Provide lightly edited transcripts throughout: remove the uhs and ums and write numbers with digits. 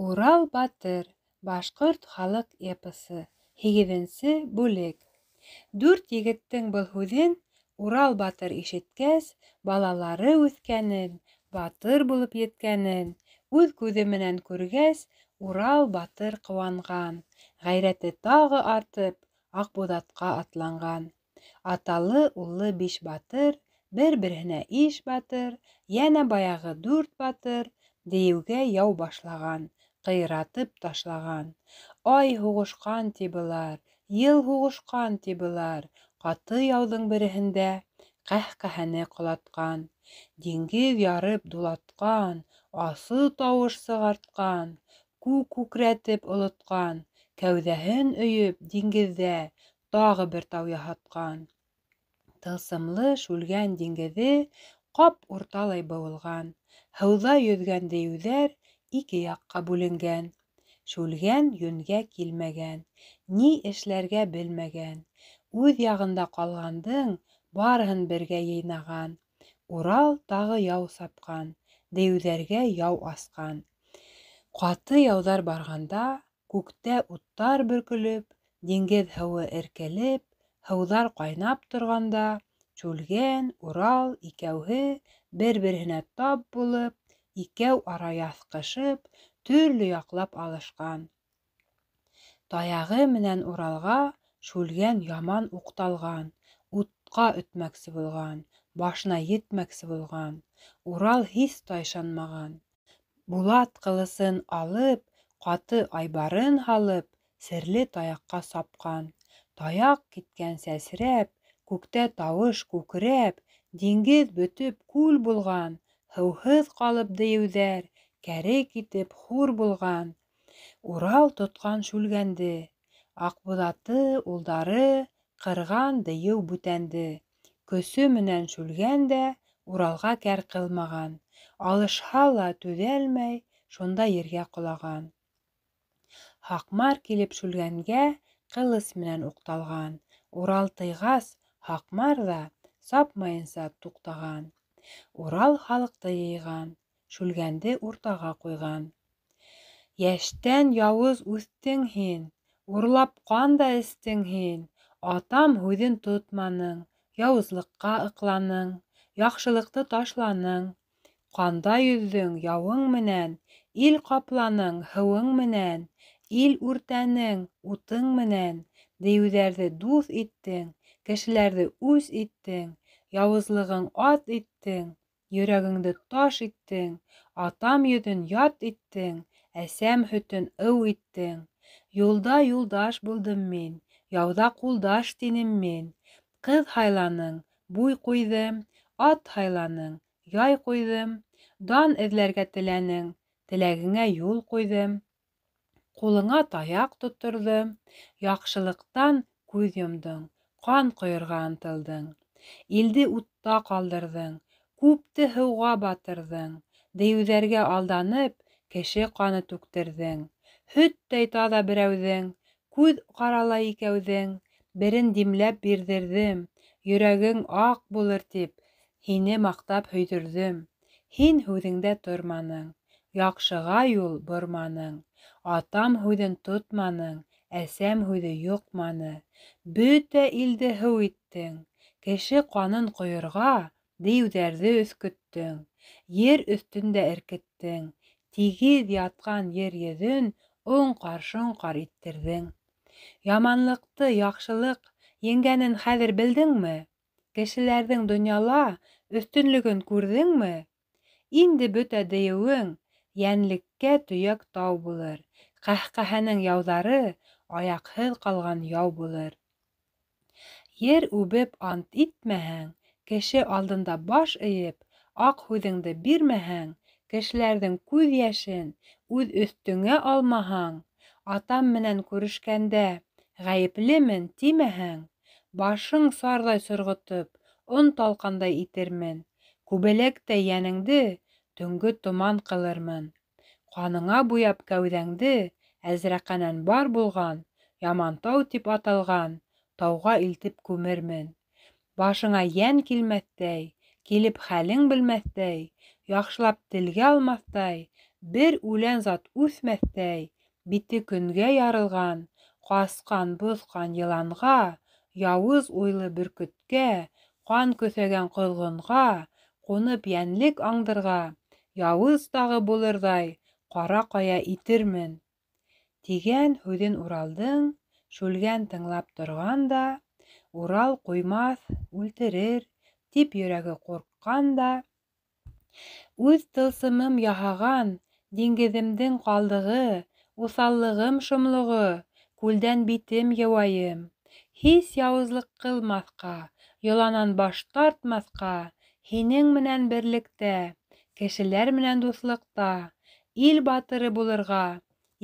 Урал батыр, башҡорт халыҡ эпосы, һигеҙенсе бүлек. Дүрт егеттең был һүҙен Урал батыр ишеткәс, балалары үҫкәнен, батыр булып еткәнен үҙ күҙе менән күргәс, Урал батыр ҡыуанған, ғәйрәте тағы артып, Аҡбуҙатҡа атланған. Аталы-уллы биш батыр, бер-береһенә иш батыр, йәнә баяғы дүрт батыр, дейеүгә яу башлаған, ҡыйратып ташлаған. Ай һуғышҡан, ти былар, йыл һуғышҡан, ти былар, ҡаты яуҙың береһендә Ҡәһҡәһәне ҡолатҡан, диңгеҙ ярып дулатҡан, асы тауыш сығартҡан, күк күкрәтеп олотҡан, кәүҙәһен өйөп диңгеҙҙә тағы бер тау яһатҡан. Тылсымлы Шүлгән диңгеҙе ҡап урталай быуылған, һыуҙа йөҙгән дейеүҙәр ике яҡҡа бүленгән. Шүлгән йүнгә килмәгән, ни эшләргә белмәгән. Үҙ яғында ҡалғандың барыһын бергә йыйнаған. Урал тағы яу сапҡан, дейеүҙәргә яу асҡан. Ҡаты яуҙар барғанда, күктә уттар бөркөлөп, диңгеҙ һыуы эркелеп, һыуҙар ҡайнап торғанда, Шүлгән, Урал икәүһе бер-береһенә тап булып, икәү ара яҫҡышып, төрлө яҡлап алышҡан. Таяғы менән Уралға Шүлгән яман уҡталған, утҡа өтмәксе булған, башына етмәксе булған. Урал һис тайшанмаған. Булат ҡылысын алып, ҡаты айбарын һалып, серле таяҡҡа сапҡан. Таяҡ киткән сәсрәп, күктә тауыш күкрәп, диңгеҙ бөтөп күл булған, һыуһыҙ ҡалып дейеүҙәр, кәре китеп хур булған. Урал тотҡан Шүлгәнде, Аҡбуҙаты, улдары ҡырған дейеү бүтәнде. Көсө менән Шүлгән дә Уралға кәр ҡылмаған, алышһа ла түҙәлмәй, шунда ергә ҡолаған. Һаҡмар килеп Шүлгәнгә ҡылыс менән уҡталған. Урал тыйғас, Һаҡмар ҙа сапмайынса туҡтаған. Урал халыҡты йыйған, Шүлгәнде уртаға ҡуйған. Йәштән яуыз үҫтең һин, урлап ҡан да эстең һин, атам һүҙен тотманың, яуызлыҡҡа ыҡланың, яҡшылыҡты ташланың. Ҡанда йөҙҙөң яуың менән, ил ҡапланың һыуың менән, ил үртәнең утың менән, дейеүҙәрҙе дуҫ иттең, кешеләрҙе үс иттең, яуызлығың ат иттең, йөрәгеңде таш иттең, атам йөҙөн ят иттең, әсәм һөтөн ыу иттең. Юлда юлдаш булдым мин, яуҙа ҡулдаш тинем мин. Ҡыҙ һайланың, буй ҡуйҙым, ат һайланың, яй ҡуйҙым, дан эҙләргә теләнең, теләгеңә юл ҡуйҙым. Ҡулыңа таяҡ тотторҙом, яҡшылыҡтан күҙ йомдоң, ҡан ҡойорға ынтылдың. Илде утта ҡалдырҙың, күпте һыуға батырҙың, дейеүҙәргә алданып, кеше ҡаны түктерҙең. Һөттәй таҙа берәүҙең, күҙ ҡаралай икәүҙең, берен димләп бирҙерҙем, йөрәгең аҡ булыр тип, һине маҡтап һөйҙөрҙөм. Һин һүҙеңдә торманың, яҡшыға юл борманың, атам һүҙен тотманың, әсәм һүҙе йоҡманы. Бөтә илде һыу иттең, кеше ҡанын ҡойорға дейеүҙәрҙе өҫкөттөң, ер өҫтөндә эркеттең, тигеҙ ятҡан ер йөҙөн оңҡар-шоңҡар иттерҙең. Яманлыҡты яҡшылыҡ еңгәнен хәҙер белдеңме? Кешеләрҙең донъяла өҫтөнлөгөн күрҙеңме? Инде бөтә дейеүең йәнлеккә төйәк тау булыр, ҡәһҡәһәнең яуҙары аяҡһыҙ ҡалған яу булыр. Ер үбеп ант итмәһәң, кеше алдында баш эйеп, аҡ һүҙеңде бирмәһәң, кешеләрҙең күҙ йәшен үҙ өҫтөңә алмаһаң, атам менән күрешкәндә ғәйеплемен тимәһәң, башың сарҙай сорғотоп, он талҡандай итермен, күбәләктәй йәнеңде төнгө томан ҡылырмын. Ҡаныңа буяп кәүҙәңде Әзрәҡәнән бар булған, Ямантау тип аталған тауға илтеп күмермен. Башыңа йән килмәҫтәй, килеп хәлең белмәҫтәй, яҡшылап телгә алмаҫтай, бер үлән зат үҫмәҫтәй, бите көнгә ярылған, ҡасҡан-боҫҡан йыланға, яуыз уйлы бөркөткә, ҡан көҫәгән ҡоҙғонға, ҡунып йәнлек аңдырға, яуыз тағы булырҙай ҡара ҡая итермен. Тигән һүҙен Уралдың Шүлгән тыңлап торған да, Урал ҡуймаҫ, үлтерер, тип йөрәге ҡурҡҡан да, үҙ тылсымым яһаған диңгеҙемдең ҡалдығы, уҫаллығым шомлоғо, күлдән битем йыуайым. Һис яуызлыҡ ҡылмаҫҡа, йоланан баш тартмаҫҡа, һинең менән берлектә, кешеләр менән дуҫлыҡта, ил батыры булырға,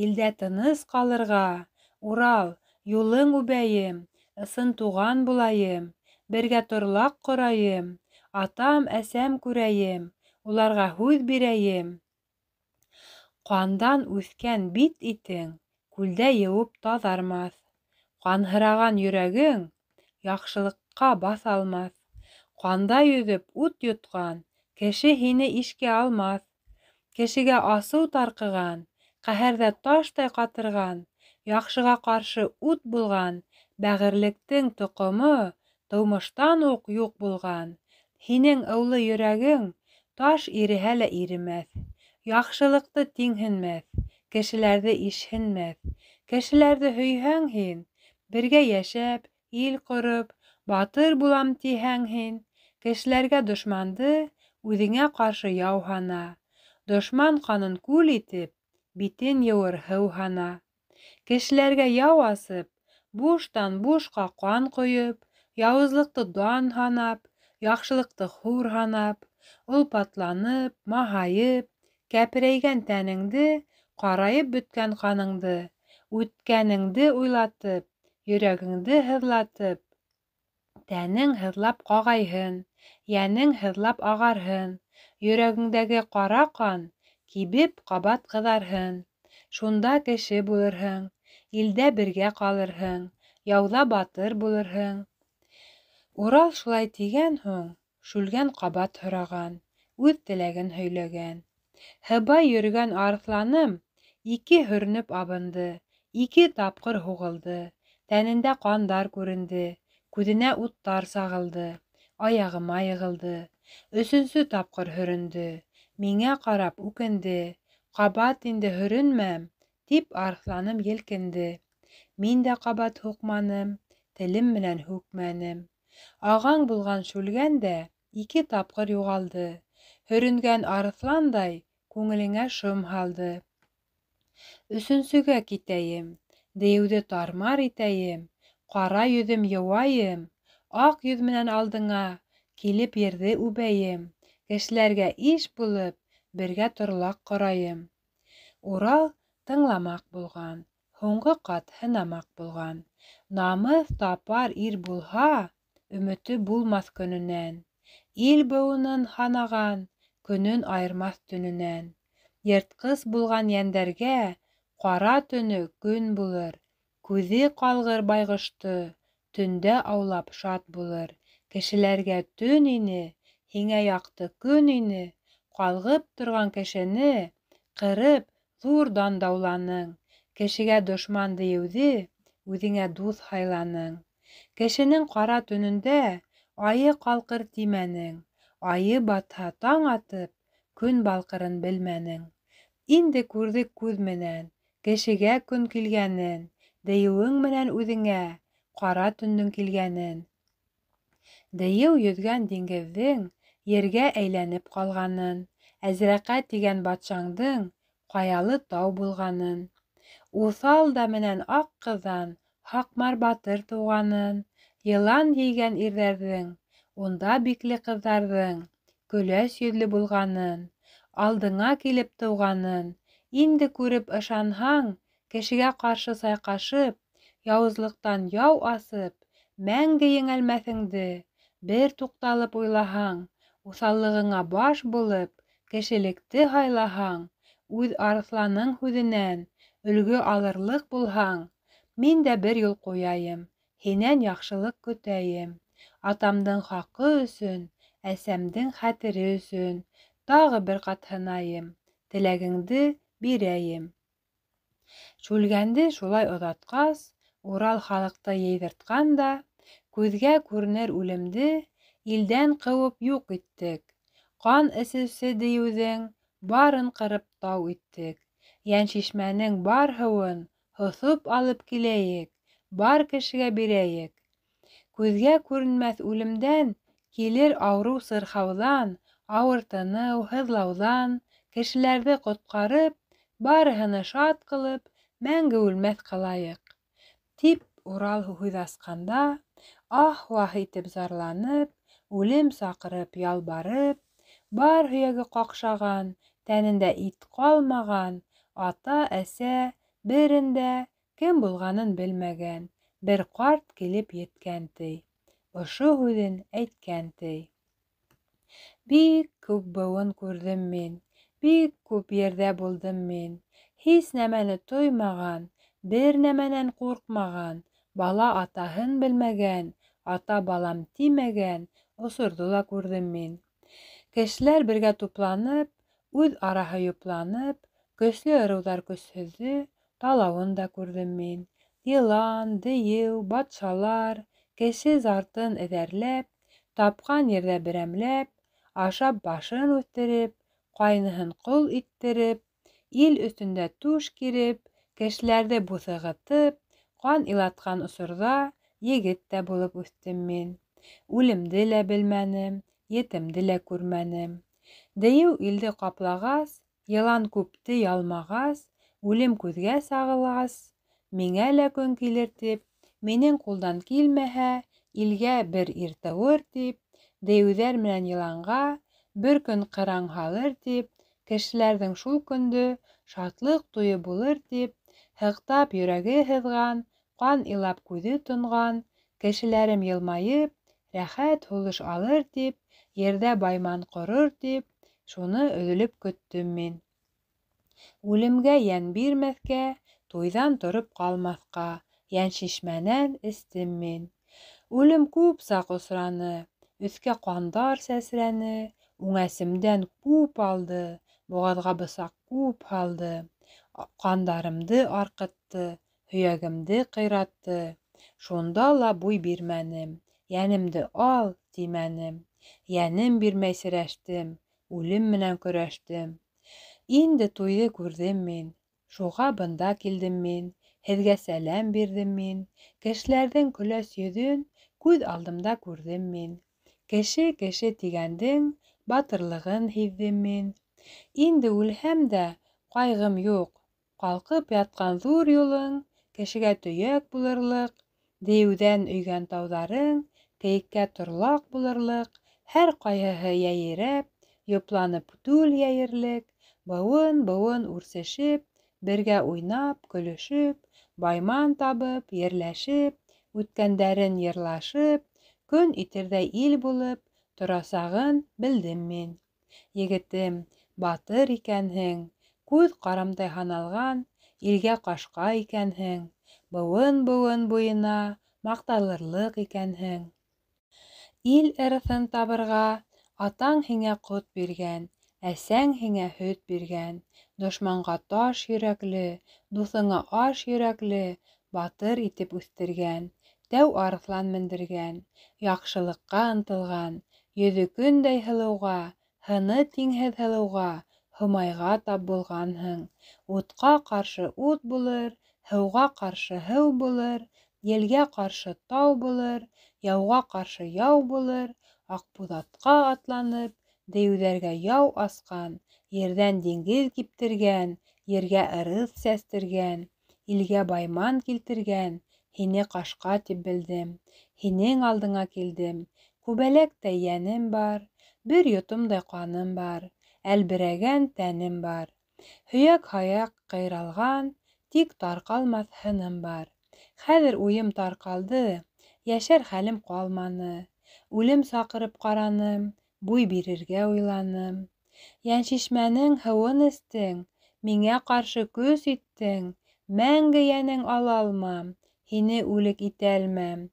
илдә тыныс ҡалырға, Урал, юлың үбәйем, ысын туған булайым, бергә торлаҡ ҡорайым, атам, әсәм күрәйем, уларға һүҙ бирәйем. Ҡандан үҫкән бит итең күлдә йыуып таҙармаҫ, ҡанһыраған йөрәгең яҡшылыҡҡа баҫалмаҫ. Ҡанда йөҙөп ут йотҡан кеше һине ишкә алмаҫ. Кешегә асыу тарҡыған, ҡәһәрҙә таштай ҡатырған, яҡшыға ҡаршы ут булған, бәғерлектең тоҡомо тыумыштан уҡ юҡ булған. Һинең ыулы йөрәгең таш иреһә лә иремәҫ, яҡшылыҡты тиңһенмәҫ, кешеләрҙе ишһенмәҫ. Кешеләрҙе һөйһәң һин, бергә йәшәп, ил ҡороп, батыр булам тиһәң һин, кешеләргә дошманды үҙеңә ҡаршы яу һана. Дошман ҡанын күл итеп, битен йыуыр һыу һана. Кешеләргә яу асып, буштан бушҡа ҡан ҡойоп, яуызлыҡты дан һанап, яҡшылыҡты хур һанап, олпатланып, маһайып, кәперәйгән тәнеңде, ҡарайып бөткән ҡаныңды, үткәнеңде уйлатып, йөрәгеңде һыҙлатып, тәнең һыҙлап ҡағайһын, йәнең һыҙлап ағарһын, йөрәгеңдәге ҡара ҡан кибеп ҡабат ҡыҙарһын. Шунда кеше булырһың, илдә бергә ҡалырһың, яуҙа батыр булырһың. Урал шулай тигән һуң, Шүлгән ҡабат һораған, үҙ теләген һөйләгән. Һыбай йөрөгән арыҫланым ике һөрөнөп абынды, ике тапҡыр һуғылды, тәнендә ҡандар күренде, күҙенә уттар сағылды, аяғыма йығылды. Өсөнсө тапҡыр һөрөндө, миңә ҡарап үкенде, ҡабат инде һөрөнмәм, тип арыҫланым елкенде. Мин дә ҡабат һуҡманым, телем менән һүкмәнем. Ағаң булған Шүлгән дә ике тапҡыр юғалды, һөрөнгән арыҫландай күңелеңә шом һалды. Өсөнсөгә китәйем, дейеүҙе тармар итәйем, ҡара йөҙөм йыуайым, аҡ йөҙ менән алдыңа килеп ерҙе үбәйем, кешеләргә иш булып, бергә торлаҡ ҡорайым. Урал тыңламаҡ булған, һуңғы ҡат һынамаҡ булған. Намыҫ тапар ир булһа, өмөтө булмаҫ көнөнән. Ил быуынын һанаған, көнөн айырмаҫ төнөнән. Йыртҡыс булған йәндәргә ҡара төнө көн булыр. Күҙе ҡалғыр байғошто төндә аулап шат булыр. Кешеләргә төн ине, һиңә яҡты көн ине. Ҡалғып торған кешене ҡырып ҙур дан дауланың. Кешегә дошман дейеүҙе үҙеңә дуҫ һайланың. Кешенең ҡара төнөндә айы ҡалҡыр тимәнең. Айы батһа таң атып, көн балҡырын белмәнең. Инде күрҙек күҙ менән кешегә көн килгәнен, дейеүең менән үҙеңә ҡара төндөң килгәнен. Дейеү йөҙгән диңгеҙҙең ергә әйләнеп ҡалғанын, Әзрәҡә тигән батшаңдың ҡаялы тау булғанын, уҫал да менән аҡ ҡыҙҙан Һаҡмар батыр тыуғанын, йылан ейгән ирҙәрҙең, унда бикле ҡыҙҙарҙың көләс йөҙлө булғанын, алдыңа килеп тыуғанын, инде күреп ышанһаң, кешегә ҡаршы сайҡашып, яуызлыҡтан яу асып, мәңге еңәлмәҫеңде бер туҡталып уйлаһаң, уҫаллығыңа баш булып, кешелекте һайлаһаң, үҙ арыҫланың һүҙенән өлгө алырлыҡ булһаң, мин дә бер юл ҡуяйым, һинән яҡшылыҡ көтәйем. Атамдың хаҡы өсөн, әсәмдең хәтере өсөн тағы бер ҡат һынайым, теләгеңде бирәйем. Шүлгәнде шулай оҙатҡас, Урал халыҡты йыйҙыртҡан да, күҙгә күренер үлемде илдән ҡыуып юҡ иттек. Ҡан эсеүсе дейеүҙең барын ҡырып тау иттек. Йәншишмәнең бар һыуын һоҫоп алып киләйек, бар кешегә бирәйек. Күҙгә күренмәҫ үлемдән, килер ауырыу-сырхауҙан, ауыртыныу, һыҙлауҙан кешеләрҙе ҡотҡарып, барыһыны шат ҡылып, мәңге үлмәҫ ҡылайыҡ. Тип Урал һүҙ асҡанда, аһ-ваһ итеп зарланып, үлем саҡырып, ялбарып, бар һөйәге ҡаҡшаған, тәнендә ит ҡалмаған, ата-әсә берендә кем булғанын белмәгән бер ҡарт килеп еткән, ти. Ошо һүҙен әйткән, ти. Бик күп быуын күрҙем мин, бик күп ерҙә булдым мин. Һис нәмәне тоймаған, бер нәмәнән ҡурҡмаған, бала атаһын белмәгән, ата балам тимәгән осорҙо ла күрҙем мин. Кешеләр бергә тупланып, үҙ араһы йопланып, көслө ырыуҙар көсһөҙҙө талауын да күрҙем мин. Йылан, дейеү, батшалар кеше зартын эҙәрләп, тапҡан ерҙә берәмләп, ашап башын үҫтереп, ҡайныһын ҡол иттереп, ил өҫтөндә түш киреп, кешеләрҙе буҫығытып, ҡан илатҡан осорҙа егет тә булып үҫтем мин. Үлемде лә белмәнем, етемде лә күрмәнем. Дейеү илде ҡаплағас, йылан күпте ялмағас, үлем күҙгә сағылғас, миңә лә көн килер тип, минең ҡулдан килмәһә, илгә бер ир тыуыр тип, дейеүҙәр менән йыланға бер көн ҡыраң һалыр тип, кешеләрҙең шул көндө шатлыҡ туйы булыр тип, һыҡтап йөрәге һыҙған, ҡан илап күҙе тонған, кешеләрем йылмайып, рәхәт һулыш алыр тип, ерҙә байман ҡорор тип, шуны өҙөлөп көттөм мин. Үлемгә йән бирмәҫкә, туйҙан тороп ҡалмаҫҡа, йәншишмәнән эстем мин. Үлем күп саҡ осраны, өҫкә ҡандар сәсрәне, үңәсемдән күп алды, боғаҙға бысаҡ күп һалды, ҡандарымды арҡытты, һөйәгемде ҡыйратты. Шунда ла буй бирмәнем, йәнемде ал, тимәнем. Йәнем бирмәй серәштем, үлем менән көрәштем. Инде туйҙы күрҙем мин, шуға бында килдем мин, һеҙгә сәләм бирҙем мин. Кешеләрҙең көләс йөҙөн күҙ алдымда күрҙем мин. Кеше кеше тигәндең батырлығын һиҙҙем мин. Инде үлһәм дә ҡайғым юҡ, ҡалҡып ятҡан ҙур юлың кешегә төйәк булырлыҡ, дейеүҙән өйгән тауҙарың кейеккә торлаҡ булырлыҡ, һәр ҡайһыһы йәйерәп, йопланып түл йәйерлек, быуын-быуын үрсешеп, бергә уйнап, көлөшөп, байман табып, ерләшеп, үткәндәрен йырлашып, көн итерҙәй ил булып торасағын белдем мин. Егетем, батыр икәнһең, күҙ ҡарамдай һаналған, илгә ҡашҡа икәнһең, быуын-быуын буйына маҡталырлыҡ икәнһең. Ил ырыҫын табырға атаң һиңә ҡот биргән, әсәң һиңә һөт биргән, дошманға таш йөрәкле, дуҫыңа аш йөрәкле, батыр итеп үҫтергән, тәү арыҫлан мендергән, яҡшылыҡҡа ынтылған, йөҙө көндәй һылыуға, һыны тиңһеҙ һылыуға, Һомайға тап булғанһың. Утҡа ҡаршы ут булыр, һыуға ҡаршы һыу булыр, елгә ҡаршы тау булыр, яуға ҡаршы яу булыр, Аҡбуҙатҡа атланып, дейеүҙәргә яу асҡан, ерҙән диңгеҙ киптергән, ергә ырыҫ сәстергән, илгә байман килтергән, һине ҡашҡа тип белдем, һинең алдыңа килдем. Күбәләктәй йәнем бар, бер йотомдай ҡаным бар, әлберәгән тәнем бар. Һөйәк-һаяҡ ҡыйралған, тик тарҡалмаҫ һыным бар. Хәҙер уйым тарҡалды, йәшәр хәлем ҡалманы. Үлем саҡырып ҡараным, буй бирергә уйланым. Йәншишмәнең һыуын эстең, миңә ҡаршы көс иттең. Мәңге йәнең алалмам, һине үлек итәлмәм.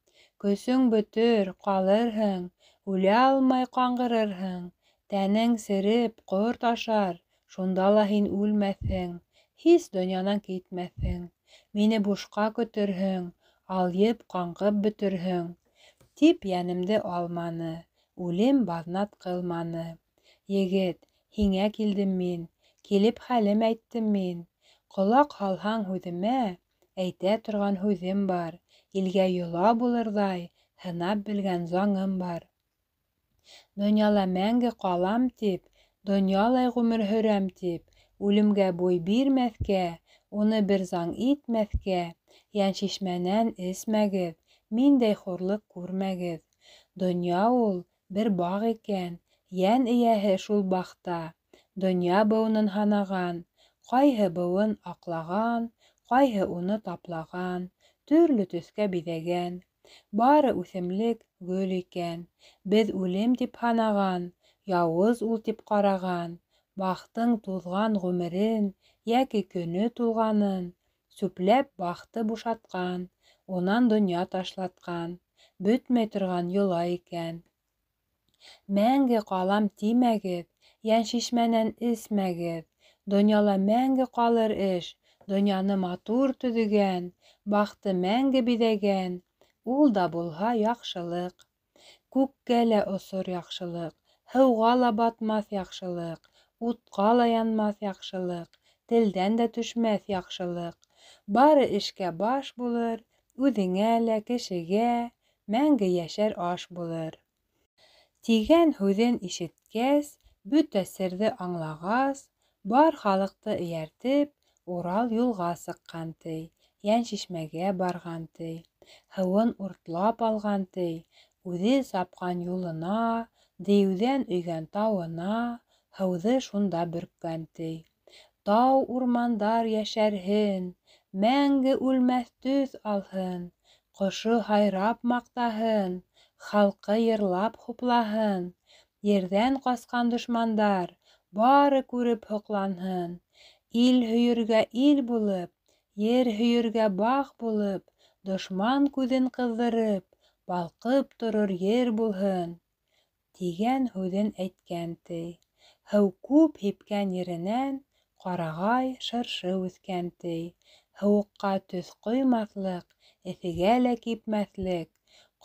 Көсөң бөтөр, ҡалырһың, үлә алмай ҡаңғырырһың. Тәнең сереп, ҡорт ашар, Шунда ла һин үлмәҫһең, һис донъянан китмәҫһең. Мине бушҡа көтөрһөң, алйып, ҡаңғып бөтөрһөң. Тип йәнемде алманы, үлем баҙнат ҡылманы. Егет, һиңә килдем мин, килеп хәлем әйттем мин. Ҡолаҡ һалһаң һүҙемә, әйтә торған һүҙем бар. Илгә йола булырҙай, һынап белгән заңым бар. Донъяла мәңге ҡалам тип, донъялай ғүмер һөрәм тип, үлемгә буй бирмәҫкә, уны бер заң итмәҫкә, йәншишмәнән эсмәгеҙ, миндәй хурлыҡ күрмәгеҙ. Донъя ул бер бағ икән, йән эйәһе шул бағта донъя быуынын һанаған, ҡайһы быуын аҡлаған, ҡайһы уны таплаған, төрлө төҫкә биҙәгән. Бары үҫемлек гөл икән, беҙ үлем тип һанаған, яуыз ул тип ҡараған, бахтың туҙған ғүмерен йәки көнө тулғанын, сүпләп бахты бушатҡан, унан донъя ташлатҡан, бөтмәй торған йола икән. Мәңге ҡалам тимәгеҙ, йәншишмәнән эсмәгеҙ. Донъяла мәңге ҡалыр эш, донъяны матур төҙөгән, бахты мәңге биҙәгән, ул да булһа яҡшылыҡ. Күккә лә осор яҡшылыҡ, һыуға ла батмаҫ яҡшылыҡ, утҡа ла янмаҫ яҡшылыҡ, телдән дә төшмәҫ яҡшылыҡ. Бары эшкә баш булыр, үҙеңә лә, кешегә мәңге йәшәр аш булыр. Тигән һүҙен ишеткәс, бөтә серҙе аңлағас, бар халыҡты эйәртеп, Урал юлға сыҡҡан ти, Йәншишмәгә барған ти, һыуын уртлап алған ти, үҙе сапҡан юлына, дейеүҙән өйгән тауына һыуҙы шунда бөрккән ти. Тау урмандар йәшәрһен, мәңге үлмәҫ төҫ алһын, ҡошо һайрап маҡтаһын, халҡы йырлап хуплаһын, ерҙән ҡасҡан дошмандар бары күреп һоҡланһын. Ил һөйөргә ил булып, ер һөйөргә бағ булып, дошман күҙен ҡыҙҙырып, балҡып торор ер булһын. Тигән һүҙен әйткән ти. Һыу күп һипкән еренән ҡарағай, шыршы үҫкән ти. Һыуыҡҡа төҫ ҡоймаҫлыҡ, эҫегә лә кипмәҫлек,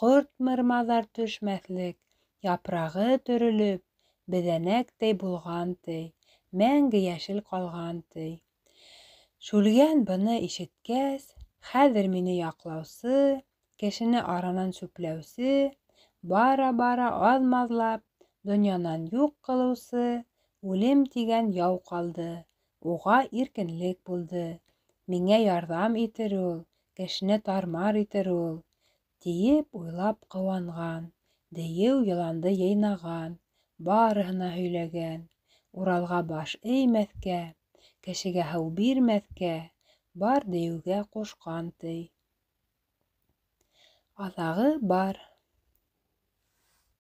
ҡорт-мырмаҙар төшмәҫлек, япрағы төрөлөп, беҙәнәктәй булған ти, мәңге йәшел ҡалған ти. Шүлгән быны ишеткәс, хәҙер мине яҡлаусы, кешене аранан сүпләүсе, бара-бара аҙ-маҙлап, донъянан юҡ ҡылыусы үлем тигән яу ҡалды, уға иркенлек булды, миңә ярҙам итер ул, кешене тармар итер ул, тиеп уйлап ҡыуанған, дейеү йыланды йыйнаған, барыһына һөйләгән, Уралға баш эймәҫкә, кешегә һыу бирмәҫкә, бар дейеүгә ҡушҡан ти. Аҙағы бар.